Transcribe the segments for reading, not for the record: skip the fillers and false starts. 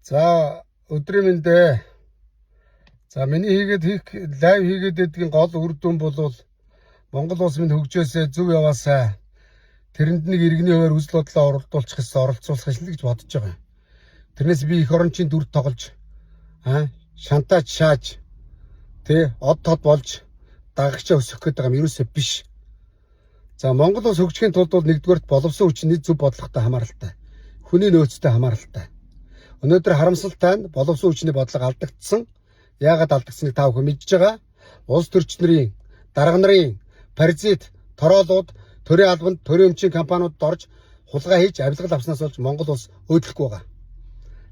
За, өдрийн мэнд ээ. За, миний хийгээд хийх live хийгээд байдгийн гол үр дүн бол Монгол улс минь хөгжөөсэй, зөв яваасай. Тэрэнд нэг иргэний хувиар үзэл бодлоо оролдуулчих гэсэн, оролцуулах гэсэн л гэж бодож байгаа юм. Тэрнээс би эх орончийн дүр тоглож, шантаж шааж, тэ од тод болж дагагчаа өсгөх гээд байгаа юм ерөөсөө биш. За, Монгол улс хөгжихийн тулд бол нэгдүгээрт боловсон хүчний зөв бодлоготой хамааралтай. Хүний нөөцтэй хамааралтай. Өнөөдөр харамсалтай нь боловсон хүчний бодлого алдагдсан. Яагаад алдагдсаныг та бүхэн мэдж байгаа. Улс төрч нарын, дарга нарын паразит, тороолууд төрийн албанд, төрийн өмчийн компаниудад орж хулгай хийж авилгал авснаас болж Монгол улс өөдлөхгүй байгаа.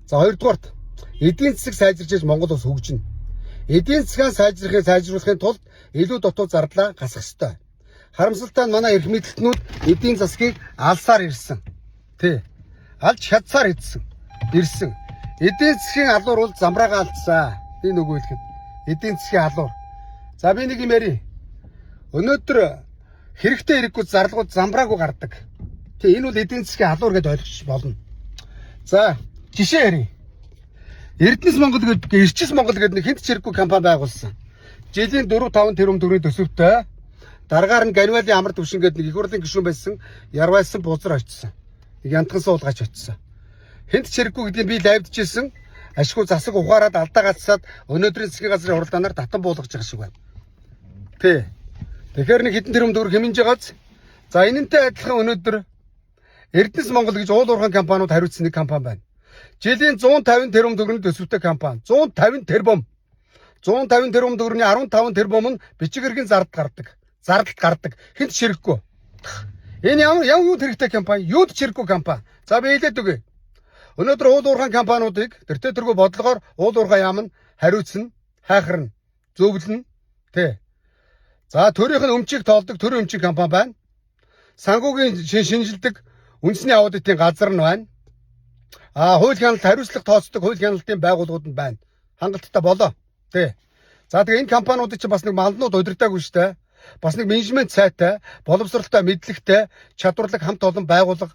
За, хоёрдугаарт эдийн засаг сайжирч иж Монгол улс хөгжинэ. Эдийн засгаа сайжруулахын тулд илүү дутуу зардлаа гасах ёстой. Харамсалтай нь манай эрх мэдэлтнүүд эдийн засгийг алсаар ирсэн. Тий. Алж чадсаар идсэн. Ирсэн. Эдийн засгийн алуур бол замбраагаа алдсан. Би нөгөө хэлэхэд эдийн засгийн алуур. За, би нэг юм ярий. Өнөөдөр хэрэгтэй хэрэггүй зарлагууд замбраагүй гардаг. Тий, энэ бол эдийн засгийн алуур гэдээ ойлгож болно. За, жишээ ярий. Эрдэнэс Монгол гэдэг, Эрчис Монгол гэдэг нэг хэнд ч хэрэггүй компани байгуулсан. Жилийн 4 5 тэрбум төгрөгийн төсөвтэй. Дараагаар нь Ганвалийн амар төвшин гэдэг нэг их хурлын гишүүн байсан Ярвайсан бузар очсон. Нэг янтхан суулгаач очсон. Хэнд ч хэрэггүй гэдгийг би live дчихсэн. Ашгүй засаг ухаарад алдаа гацсаад өнөөдрийн засгийн газрын хуралдаанаар татан буулгаж байгаа шиг байна. Тий. Тэгэхээр нэг хэдэн тэрбум төгрөг хэмнэж байгааз. За, энэнтэй адилхан өнөөдөр Эрдэнэс Монгол гэж уул уурхайн компаниуд хариуцсан нэг компани байна. Жилийн 150 тэрбум төгрөгийн төсөвтэй компани. 150 тэрбум. 150 тэрбум төгрөгийн 15 тэрбум нь бичиг хэргийн зардал гардаг. Зардалд гардаг. Хэнд ч хэрэггүй. Энэ ямар ямар юуд хэрэгтэй компани? Юуд ч хэрэггүй компани. За, би хэлээд өгье. Өнөөдөр уул уурхайн компаниудыг тэртээ тэргүй бодлогоор уул уурхай яам нь хариуцна, хайхарна, зөвлөнө. Тэ. За, төрийнх нь өмчийг тоолдог төрийн өмчийн компани байна. Санхүүгийн шинжилдэг үндэсний аудитын газар нь байна. А хууль хяналт, хариуцлага тооцдог хууль хяналтын байгууллагууд нь байна. Хангалттай болоо. Тэ. За, тэгээ энэ компаниудыг чинь бас нэг малнууд удирдаагүй шүү дээ. Бас нэг менежмент сайтай, боловсралтай, мэдлэгтэй, чадварлаг хамт олон байгууллага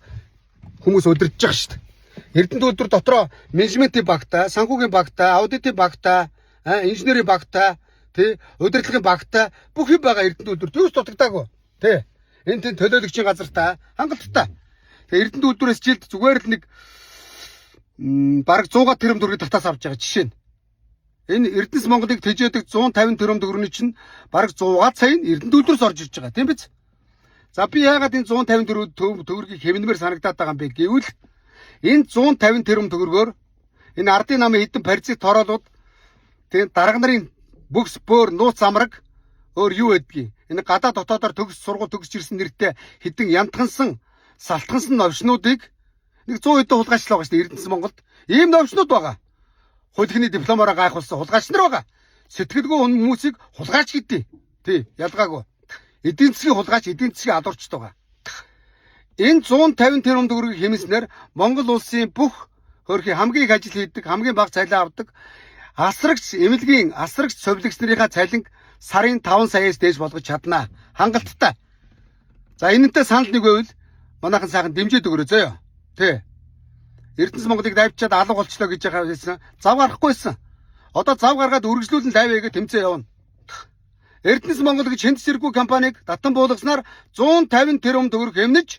хүмүүс удирдах байгаа шүү дээ. Эрдэнэ үйлдвэр дотроо менежментийн багтай, санхүүгийн багтай, аудитын багтай, инженерийн багтай, тий, удирдлагын багтай бүх юм байгаа Эрдэнэ үйлдвэр төгс дутагдаагүй. Тий. Энэ тийм төлөөлөгчийн газартай, хангалттай. Тэгээ Эрдэнэ үйлдвэрээс жилд зүгээр л нэг бараг 100 тэрбум төгрөгийг татаас авч байгаа жишээ нь. Энэ Эрдэнэс Монголыг тэжээдэг 150 тэрбум төгрөгийн чинь бараг 100 сая нь Эрдэнэ үйлдвэрээс орж ирж байгаа, тийм биз? За, би яагаад энэ 150 тэрбум төгрөгийг хэмнэмээр санагдаад байгаа юм бэ гэвэл энэ 150 тэрбум төгрөгөөр энэ ардын намын хэдэн паразит тороолууд, тийм дарга нарын бөгс бөөр нууц амраг, өөр юу гэдгийг, энэ гадаа дотоодоор төгс сургууль төгсөж ирсэн нэртэй хэдэн янтгансан салтгансан новшнуудыг нэг 100 хэдэн хулгайчлаа байгаа шүү дээ Эрдэнэс Монголд. Ийм новшнууд байгаа. Хуулийнхны дипломоороо гайхуулсан хулгайч нар байгаа. Сэтгэлгүй хүмүүсийг хулгайч гэдэг. Тий, ялгаагүй. Эдийн засгийн хулгайч, эдийн засгийн алуурчд байгаа. Энэ 150 тэрбум төгрөгийг хэмнэснээр Монгол улсын бүх хөрхийн хамгийн их ажил хийдэг, хамгийн бага цалин авдаг асрагч, эмнэлгийн асрагч, совилогч нарынхаа цалинг сарын 5 саяас дээш болгож чаднаа. Хангалттай. За, энэнтэй санал нэг байвал манайхан сайхан дэмжиж өгөөрэй заяа. Тий. Эрдэнэс Монголыг давчаад алга болчлоо гэж байгаа байсан. Зав гарахгүйсэн. Одоо зав гаргаад үргэлжлүүлэн live хийгээ тэмцээ явна. Эрдэнэс Монгол гэж хэнд ч хэрэггүй компанийг татан буулгаснаар 150 тэрбум төгрөг хэмнэж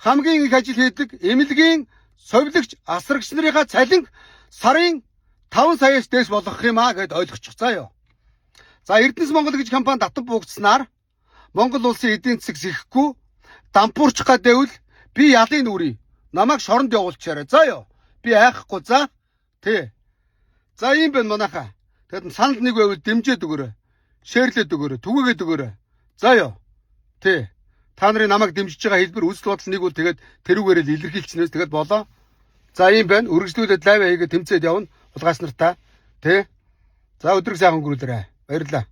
хамгийн их ажил хийдэг эмнэлгийн совилогч, асрагч нарынхаа цалинг сарын 5 саяас дээш болгох юм а гэд ойлгочих заа юу. За, Эрдэнэс Монгол гэж компани татан буугдсанаар Монгол улсын эдийн засаг сэхэхгүй дампуурчих гадээвэл би ялын нүрий. Намайг шоронд явуулчаарай. За юу. Би айхгүй за. Тий. За, ийм байна манайхаа. Тэгэд санал нэг байвал дэмжиж өгөөрэй. Share лээд өгөөрэй. Түгээгээд өгөөрэй. За юу. Тий. Та нарын намайг дэмжиж байгаа хэлбэр, үзэл бодол нэг бол тэгээд тэрүүгээрээ л илэрхийлчихнээс тэгээд болоо. За, ийм байна. Үргэлжлүүлээд live хийгээ тэмцээд явна. Хулгайч нартаа. Тий. За, өдрийг сайхан өнгөрүүлээрэй. Баярлалаа.